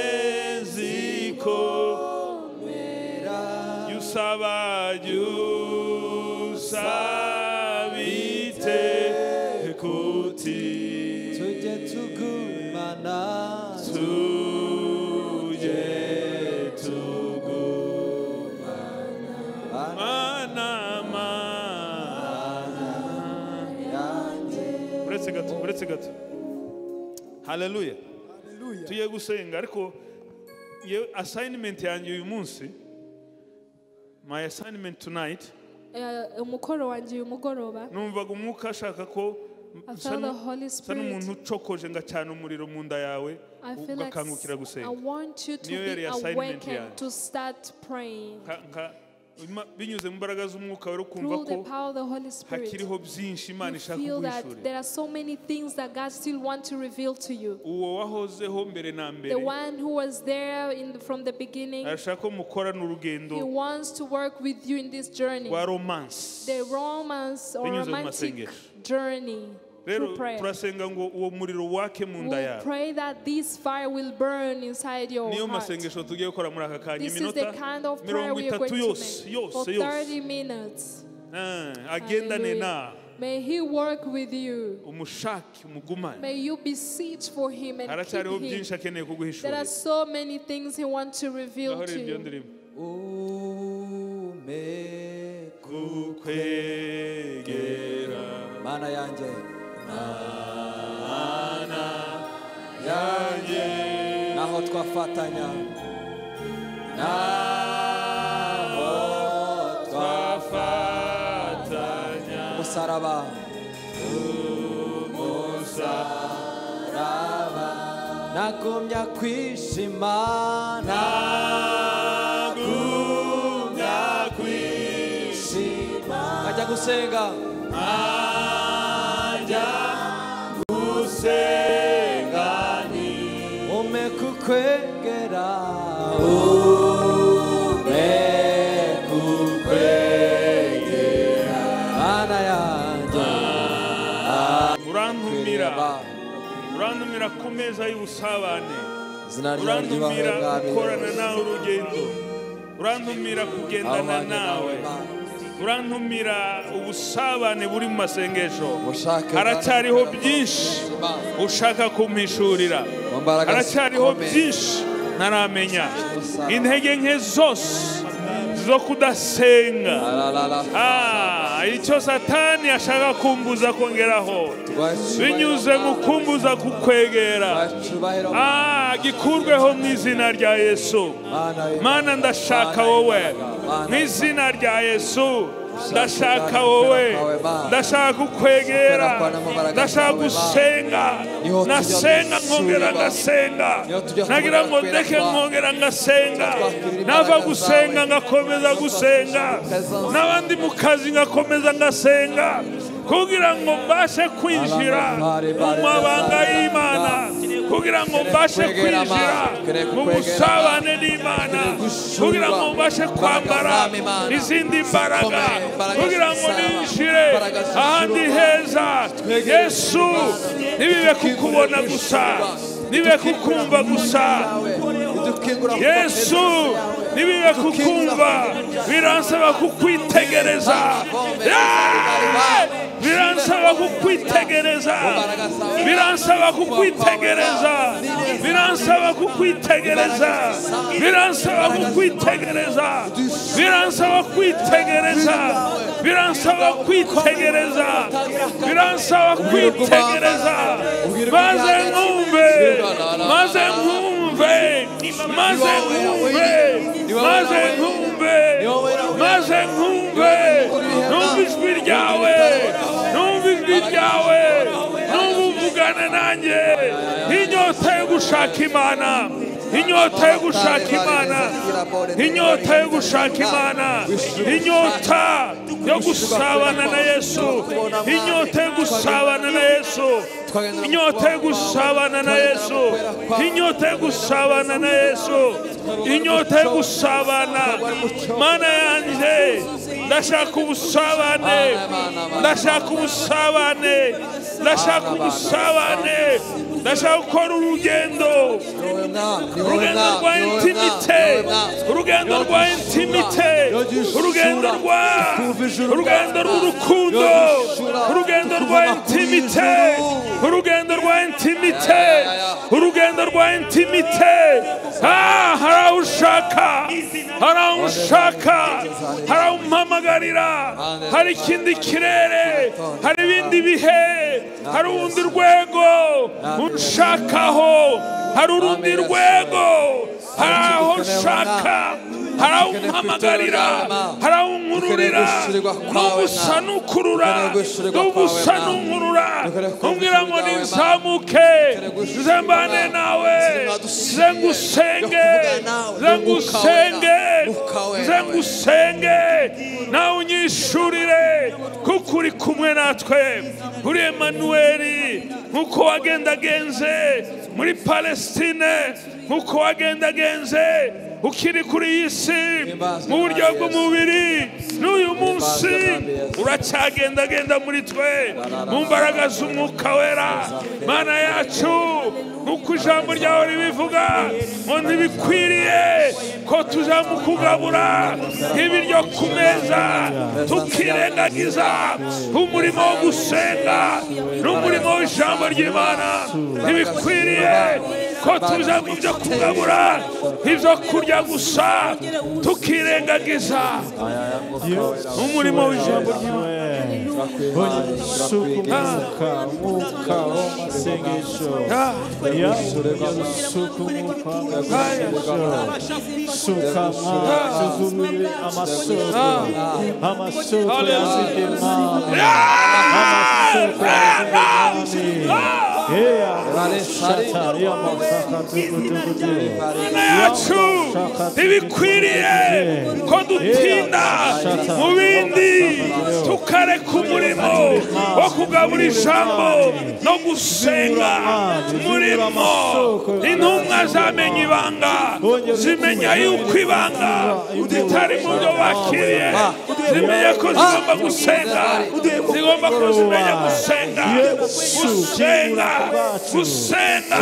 Mugenzi komera, usaba usabite kuti tujye tugumana, tujye tugumana mana yanjye. Uretse gato. Hallelujah. Tugiye gusenga, ariko assignment yanjye uyu munsi, my assignment tonight, Umukoro wanjye uyu mugoroba, numvaga umwuka ashaka ko I felt the Holy nsa n'umuntu Spirit. ucokoje ngacana umuriro mu nda yawe, I feel like ugakangukira I gusenga. want you to Niyo yari be assignment awakened yanjye. to start praying. Binyuze mu mbaraga z'umwuka wera ukumva Through the ko power of the Holy Spirit, hakiriho byinshi Imana you ishaka feel that kuguhishurira. there are so many things that God still wants to reveal to you. Uwo wahozeho mbere na mbere, The one who was there from the beginning, arashaka ko mukorana urugendo he wants to work with you in this journey. rwa romance. The romance or Binyuze mu romantic masengesho. journey Rero through prayer. turasenga ngo uwo muriro wake mu nda We'll yawe. pray that this fire will burn inside your Niyo heart. masengesho tugiye gukora muri aka kanya, This is the iminota kind of prayer we are 30 going to yose make for yose yose. 30 minutes. Agendane na May he work with you. Umushake, umugumane. May you beseech for him and keep Haracyariho him. byinshi akeneye There kuguhishurira. are so many things he wants to reveal Ngaho to rero ibyo you. ndirimbo. Ume Kukwegera Mana yanjye, Mana yanjye, naho twafatanya, naho twafatanya, umusaraba, nagumya kwishima, nagumya kwishima, nkajya gusenga, nkajya gusenga, ume kukwegera, ume kukwegera, Mana yanjye. Urantumira ku meza y'ubusabane, urantumira gukorana nawe urugendo, urantumira kugendana nawe, urantumira ubusabane buri mu masengesho. Haracyariho byinshi ushaka kumpishurira, haracyariho byinshi ntaramenya. Intege nke zose zo kudasenga. Icyo Satani ashaka kumbuza kongeraho binyuze mu kumbuza kukwegera, gikurweho mu izina rya Yesu. Mana, ndashaka wowe mu izina rya Yesu. Ndashaka wowe, ndashaka kukwegera, ndashaka gusenga. Nasenga nkongera ngasenga, nagira ngo ndeke nkongera ngasenga, nava gusenga ngakomeza gusenga, n'abandi mu kazi ngakomeza ngasenga, kugira ngo mbashe kwinjira mu mabanga y'Imana, kugira ngo mbashe kwinjira mu busabane n'Imana, kugira ngo mbashe kwambara izindi mbaraga, kugira ngo ninjire ahandi heza. Yesu, ntibibe kukubona gusa, ntibibe kukumva gusa. Yesu, ntibibe kukumva, biransaba kukwitegereza. Biransaba kukwitegereza, biransaba kukwitegereza, biransaba kukwitegereza, biransaba kukwitegereza, biransaba kwitegereza, biransaba kwitegereza, biransaba kwitegereza. Maze nkumve, maze nkumve, maze nkumve, maze nkumve, maze nkumve. Numva ijwi ryawe, numva ijwi ryawe, numva uvugana nanjye. Inyota yo gushaka Imana, inyota yo gushaka Imana, inyota yo gushaka Imana, inyota yo gusabana na Yesu, inyota yo gusabana na Yesu, inyota yo gusabana na Yesu, inyota yo gusabana na Yesu, inyota yo gusabana. Mana yanjye, ndashaka ubusabane, ndashaka ubusabane, ndashaka ubusabane, ndashaka gukora urugendo, urugendo rwa intimite, urugendo rwa intimite, urugendo rwa, urugendo rw'urukundo, urugendo rwa intimite, urugendo rwa intimite, urugendo rwa intimite. Hari aho ushaka, hari aho ushaka, hari aho umpamagarira, hari ikindi kirere, hari ibindi bihe, hari urundi rwego unshakaho, hari urundi rwego, hari aho ushaka, hari aho umpamagarira, hari aho unkururira. N'ubusa n'ukurura, n'ubusa n'unkurura, umbwira ngo ninzamuke, nze mbane nawe, nze ngusenge, nze ngusenge, nze ngusenge, nawe unyishurire, kuko uri kumwe natwe, uri Emanueli, nkuko wagendagenze muri Palestine, nkuko wagendagenze ukiri kuri iyi si mu buryo bw'umubiri, n'uyu munsi uracyagendagenda muri twe mu mbaraga z'Umwuka Wera. Mana yacu, nk'uko ijambo ryawe ribivuga ngo ntibikwiriye ko tuja mu kugabura ibiryo ku meza tukirengagiza umurimo wo gusenga n'umurimo w'ijambo ry'Imana. Ntibikwiriye ko tuja mu byo kugabura ibyo kurya gusa tukirengagiza umurimo w'ijambo ry'Imana. Yacu, ntibikwiriye ko dutinda mu bindi tukareka umurimo wo kugabura ijambo no gusenga. Umurimo intumwa zamenya ibanga, zimenya yuko ibanga ritari mu byo bakiriye, zimenya ko zigomba gusenga, zigomba ko zimenya gusenga, gusenga, gusenga,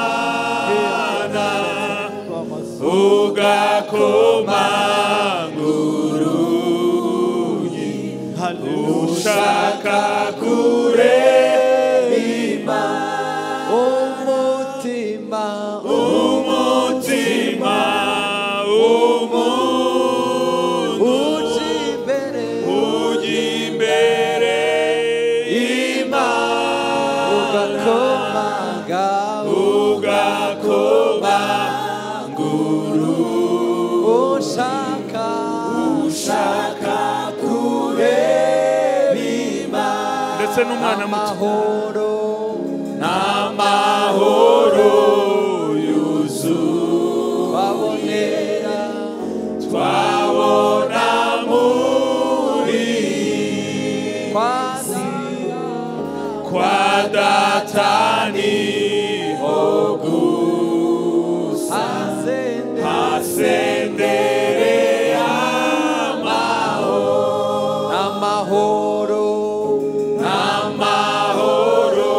Ugakomanga urugi ushaka kureba Imana umutima umutima umuntu ujya imbere ujya imbere y'Imana ugakomanga ugakomanga urugi ushaka ushaka kureba Imana ndetse n'umwana muto amahoro n'amahoro yuzuye twabonera twabona muri kwa kwa data niho gusa asende hasendere amahoro amahoro amahoro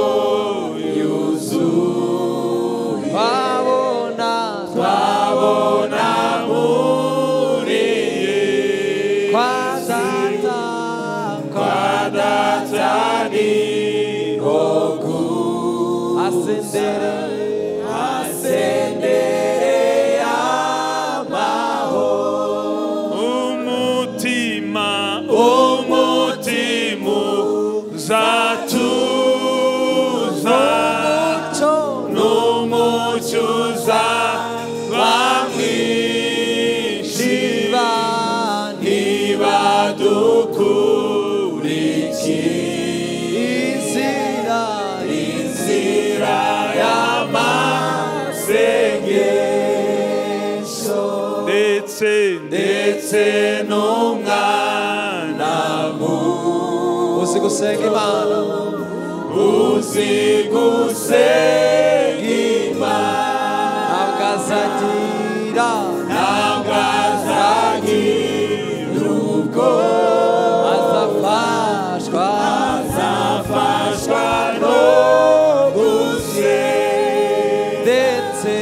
yuzuye twabona twabona muri kwa data kwa data niho gusa asendere asendere amahoro umutima umutima uzatuza umucyo n'umucyo uzaba mwinshi niba niba dukurikiye inzira inzira y'amasengesho ndetse ndetse n'umwana uzi gusenga Imana uzi gusenga Imana ntabwo azagira ntabwo azagira ubwoba azafashwa azafashwa no gusenga ndetse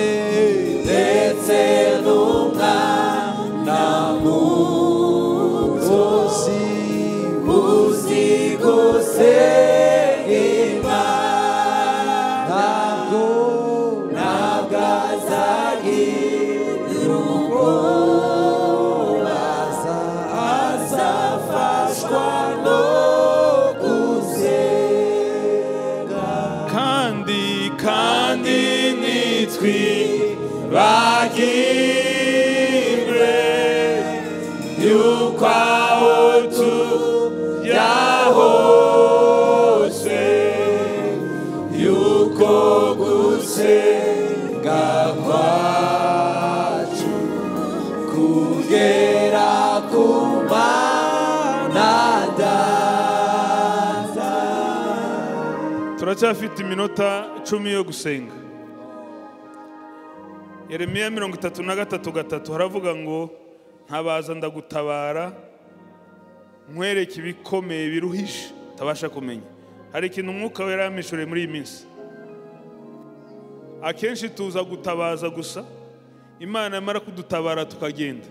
ndetse n'umwana muto uzi uzi gusenga Imana ntabwo ntabwo azagira ubwoba azafashwa no gusenga kandi kandi nitwibagirwe yuko aho tujya hose yuko gusenga kwacu kugera ku Mana Data. Turacyafite iminota 10 yo gusenga. Yeremiya 33:3 haravuga ngo ntabaza ndagutabara nkwereke ibikomeye biruhije utabasha kumenya. Hari ikintu umwuka wera yamishuriye muri iyi minsi. Akenshi tuza gutabaza gusa, Imana yamara kudutabara tukagenda.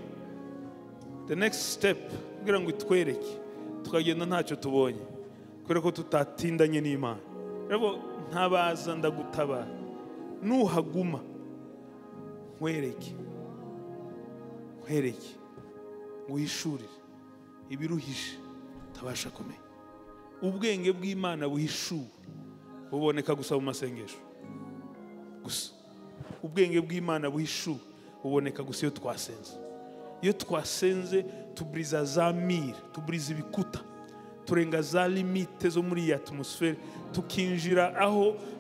The next step kugira ngo itwereke tukagenda ntacyo tubonye kubera ko tutatindanye n'Imana. Rero ntabaza ndagutabara nuhaguma nkwereke nkwereke nguhishurire ibiruhije utabasha kumenya. Ubwenge bw'Imana buhishuwe buboneka gusa mu masengesho gusa. Ubwenge bw'Imana buhishuwe buboneka gusa iyo twasenze. Iyo twasenze tuburiza za mire, tuburiza ibikuta, turenga za limite zo muri iyi atmosphere, tukinjira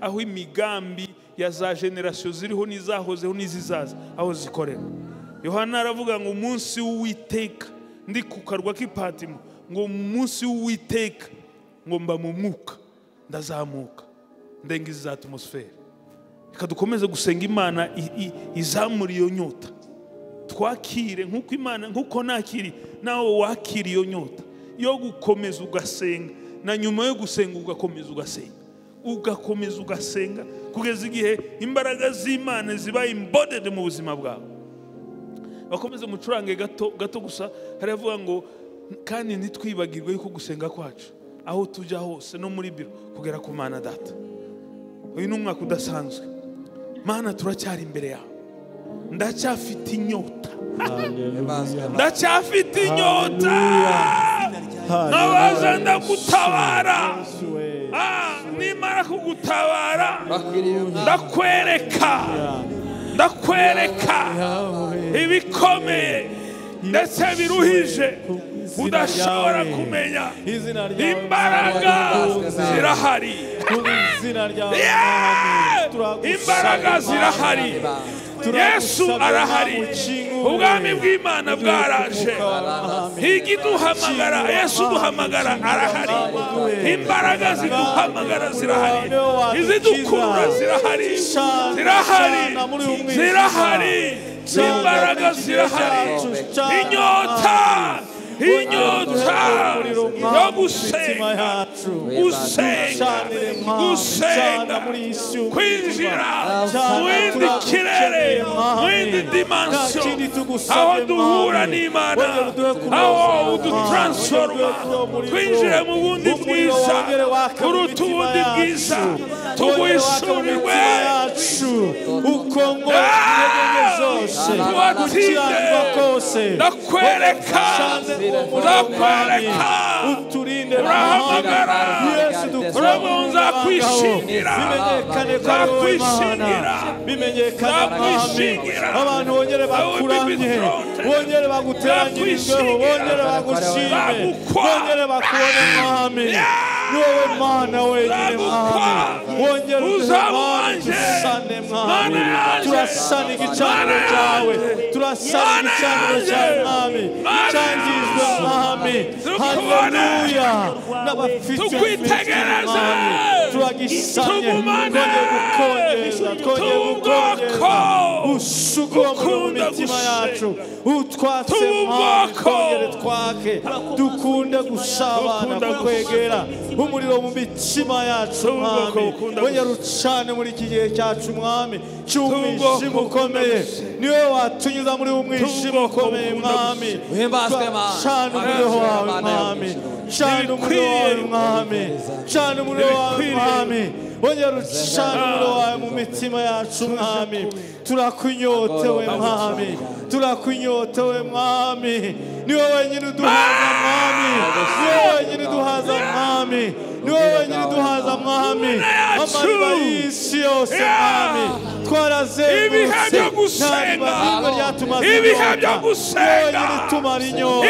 aho imigambi ya za generation ziriho n'izahozeho n'izizaza aho zikorera. Yohana aravuga ngo umunsi w'Uwiteka ndi ku karwa k'Ipatimo, ngo umunsi w'Uwiteka ngo mba mu mwuka ndazamuka ndenga izi atmosphere. Reka dukomeze gusenga Imana izamura iyo nyota, twakire nkuko Imana nkuko nakiri nawe wakira iyo nyota yo gukomeza ugasenga, na nyuma yo gusenga ugakomeza ugasenga, ugakomeza ugasenga kugeza igihe imbaraga z'Imana ziba embodied mu buzima bwawe. Bakomeze mucurange gato gato gusa. Haravuga ngo kandi ntitwibagirwe yuko gusenga kwacu aho tujya hose no muri biro kugera ku Mana Data. Uyu ni umwaka udasanzwe. Mana, turacyari imbere yawe. Ndacyafite inyota. Ndacyafite inyota. Nabaza ndagutabara. Nimara kugutabara ndakwereka, ndakwereka ibikomeye ndetse biruhije udashobora kumenya. Imbaraga zirahari. Imbaraga zirahari. Yesu arahari. Ubwami bw'Imana bwaraje. Igiduhamagara, Yesu duhamagara arahari. Imbaraga ziduhamagara zirahari. Izidukurura zirahari. Zirahari. Zirahari. Imbaraga zirahari. Inyota, inyota yo gusenga, gusenga, gusenga, kwinjira mu yindi kirere, mu yindi dimension, aho duhura n'Imana, aho udutransforma, twinjire mu bundi bwiza, kuruta ubundi bwiza, tuguhishurirwe, tubatinde, ndakwereka, ndakwereka, urahamagara, uramunza kwishingira, nzakwishingira, nzakwishingira, abantu bongere bakuramye, bongere baguteranyirizweho, bongere bagushime, bongere bakubone Mwami. Ni wowe Mana wenyine Mwami, wongere uduhe dusane Mwami. Turasana igicaniro cyawe, turasana igicaniro cyawe Mwami, cyangijwe Mwami. Haleluya. N'abafite tukwitegereze, turagisanye, twongeye gukongeza, twongeye gukongeza usuku mu mitima yacu, utwatse Mwami, twongere twake, dukunde gusabana, kukwegera umuriro mu mitima yacu Mwami. Wongere ucane muri iki gihe cyacu Mwami cy'umwijima ukomeye. Niwe watunyuza muri umwijima ukomeye Mwami. Cana umuriro wawe Mwami, cana umuriro wawe Mwami, cana umuriro wawe Mwami. Wongere ucane umuriro wawe mu mitima yacu Mwami. Turakunyotewe Mwami, turakunyotewe Mwami. Niwe wenyine uduhaza Mwami, niwe wenyine uduhaza Mwami, niwe wenyine uduhaza Mwami. Amariba y'isi yose Mwami twarazengurutse, nta riba rimwe ryatumaze inyota. Niwe wenyine utumara inyota,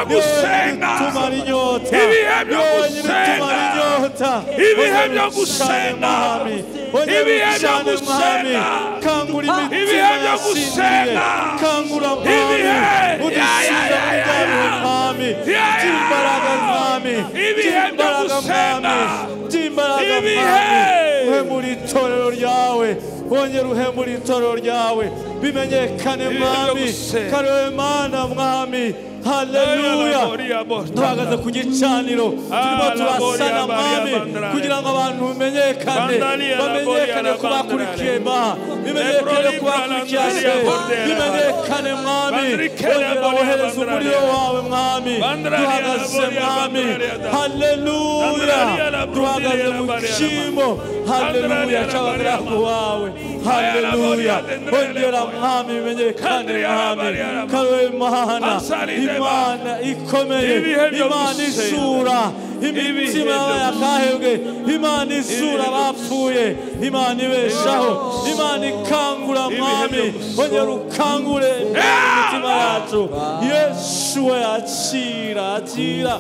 niwe wenyine utumara inyota, niwe wenyine utumara inyota. Wongere ucane Mwami, wongere ucane Mwami. Kangura imitima yasinziriye, kangura Mwami, udusubize muri bya bihe Mwami by'imbaraga Mwami, by'imbaraga Mwami, by'imbaraga Mwami. Uhe muri itorero ryawe, wongere uhe muri itorero ryawe, bimenyekane Mwami, kariwe Mana Mwami. Haleluya. Duhagaze ku gicaniro, turimo turasana Mwami, kugira ngo abantu bimenyekane, bamenyekane ko bakurikiye ma, bimenyekane ko bakurikiye se, bimenyekane Mwami. Wongera wohereze umuriro wawe Mwami. Duhagaze Mwami. Haleluya. Duhagaze mu cyimbo, haleluya, cy'abagaragu bawe. Haleluya. Wongera Mwami, bimenyekane Mwami, kariwe Mana, Imana ikomeye, Imana isura imitima y'abakahebwe, Imana isura abapfuye, Imana ibeshaho, Imana ikangura Mwami. Wongera ukangure imitima yacu. Yesu we, akira, akira,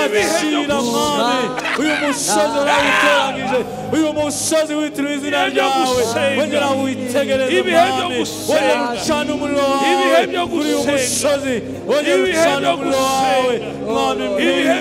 akira Mwami. Uyu musozi urawutoranyije, uyu musozi witiriwe izina ryawe, wongera witegereze Mwami. Wongera ucane umuriro wawe kuri uyu musozi, wongera ucane umuriro wawe Mwami mwiza.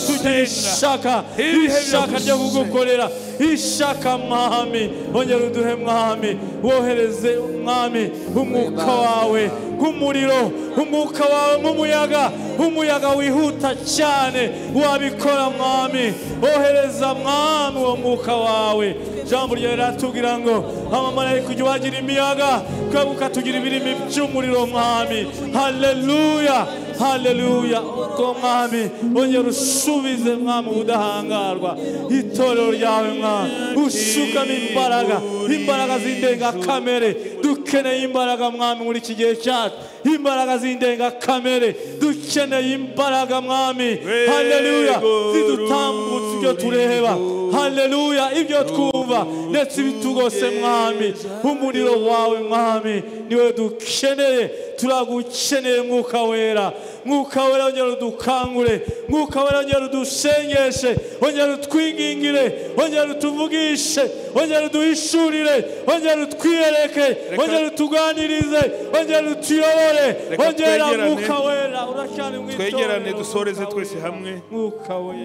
Tugira ishaka, ishaka ryo kugukorera, ishaka Mwami. Wongera uduhe Mwami, wohereze Mwami umwuka wawe nk'umuriro, umwuka wawe nk'umuyaga, Umuyaga wihuta cyane wabikora Mwami. Ohereza Mwami uwo mwuka wawe. Jambo ryawe riratubwira ngo abamarayika ujye ubagira imiyaga, twebwe ukatugira ibirimi by'umuriro Mwami. Haleluya, haleluya. Ubwo Mwami ongera usubize Mwami ubudahangarwa itorero ryawe Mwami, usukamo imbaraga, imbaraga z'indengakamere. Dukeneye imbaraga Mwami muri iki gihe cyacu, imbaraga z'indengakamere. Dukeneye imbaraga Mwami, haleluya, zidutambutse ibyo tureba, haleluya, ibyo twumva ndetse ibitugose Mwami. Umuriro wawe Mwami niwe dukeneye, turagukeneye Mwuka Wera. Mwuka Wera ongera udukangure, Mwuka Wera ongera udusengeshe, ongera utwingingire, ongera utuvugishe, ongera uduhishurire, ongera utwiyereke, ongera utuganirize, ongera utuyobore, ongera Mwuka Wera uracyari mu itorero. Twegerane dusoreze twese hamwe,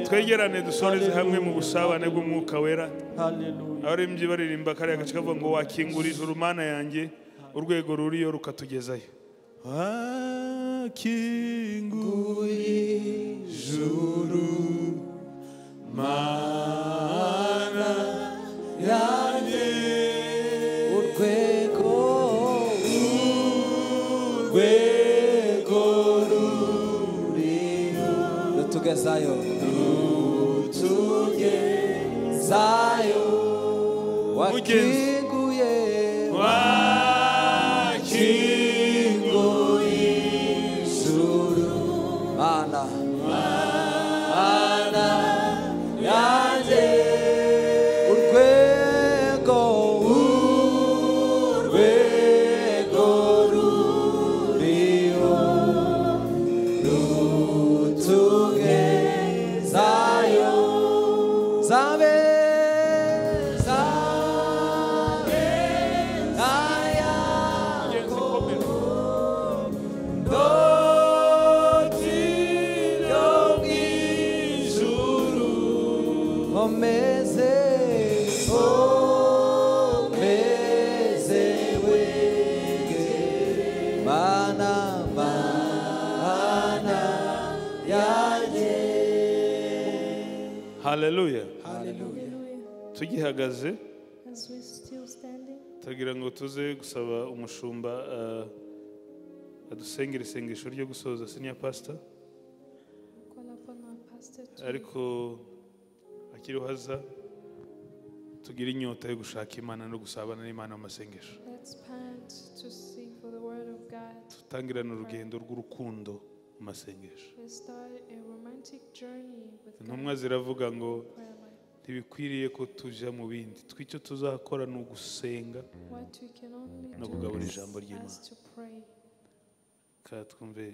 twegerane dusoreze hamwe mu busabane bw'Umwuka Wera. Haleluya. Abaririmbyi baririmba kariya gace kavuga ngo wakingura ijuru Mana yanjye, urwego ruriyo rukatugezayo. Wakinguye ijuru Mana yanjye, urwego ruriyo rutugezayo, rutugezayo. Wakinguye, wakinguye ijuru Mana, Mana yanjye, urwego ruriyo rutugezayo. Zabe Haleluya. Tugihagaze tugira ngo tuze gusaba umushumba adusengera isengesho ryo gusoza, senior pastor, ariko akiriho haza tugira inyota yo gushaka Imana no gusabana n'Imana mu masengesho. Tutangirana urugendo rw'urukundo mu masengesho. Intumwa ziravuga ngo ntibikwiriye ko tuja mu bindi, twicyo tuzakora ni ugusenga no kugabura ijambo ry'Imana. Ka twumve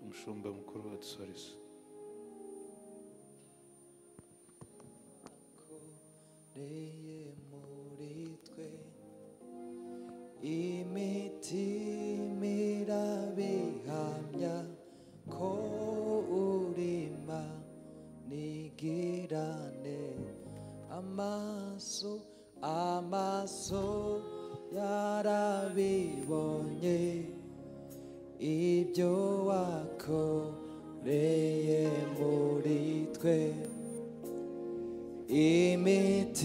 umushumba mukuru adusoreza. Muri twe imitima irabihamya ko urima nigirane, amaso amaso yarabibonye ibyo wakoreye muri twe. Imitima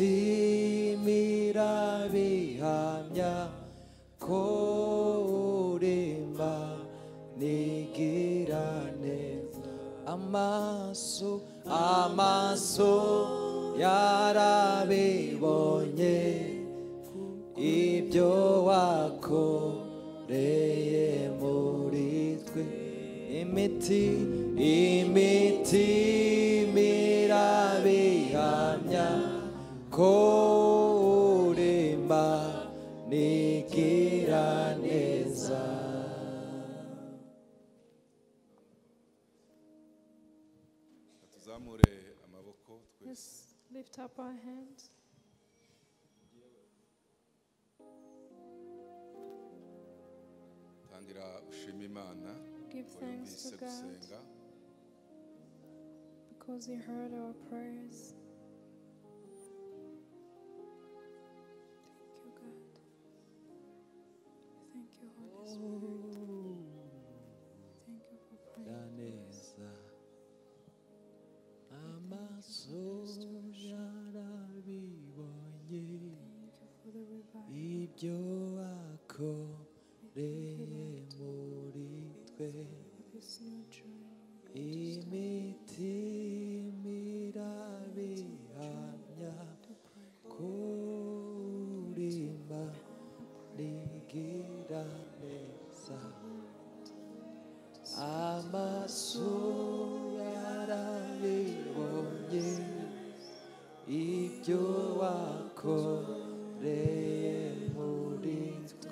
irabihamya ko urima nigirane, amaso amaso yarabibonye ibyo wakoreye muri twe. Imitima irabihamya ko urima nigira neza. Tuzamure amaboko twese. Let's lift up our hands. Tangira ushima Imana. Give thanks to God because He heard our prayers. Thank you, God. Thank you, Holy Spirit. Thank you for praying.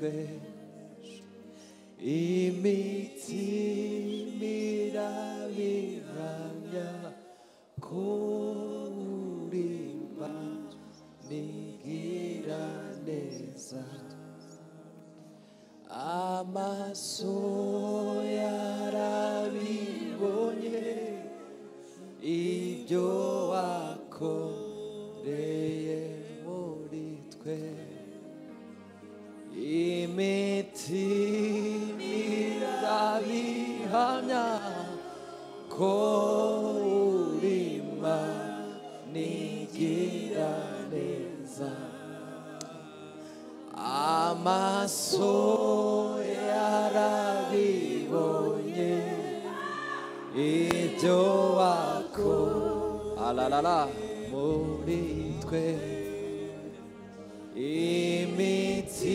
twe imitima irabihamya ko uri Imana igira neza amaso yarabibonye ibyo wakoreye muri twe imitima irabihamya ko uri Imana igira neza amaso yarabibonye ibyo wakoreye muri twe imitima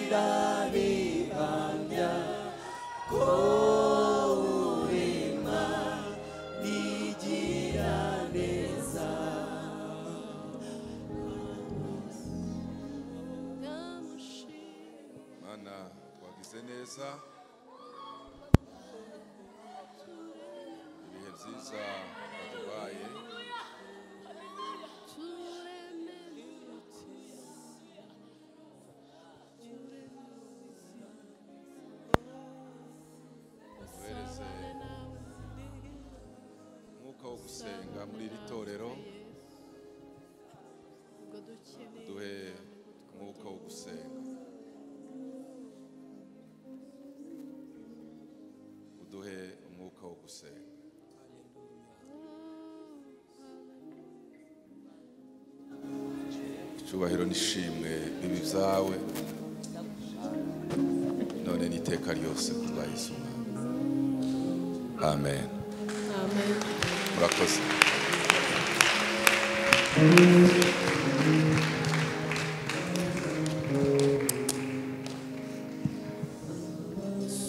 irabihamya ko uri Imana igira neza. Mana wagize neza ibihe byiza waduhaye uhereze umwuka wo gusenga muri iri torero duhe umwuka wo gusenga uduhe umwuka wo gusenga icyubahiro n'ishimwe bibi byawe none n'iteka ryose kubwa Yesu Mwami. Amen. Amen. Murakoze.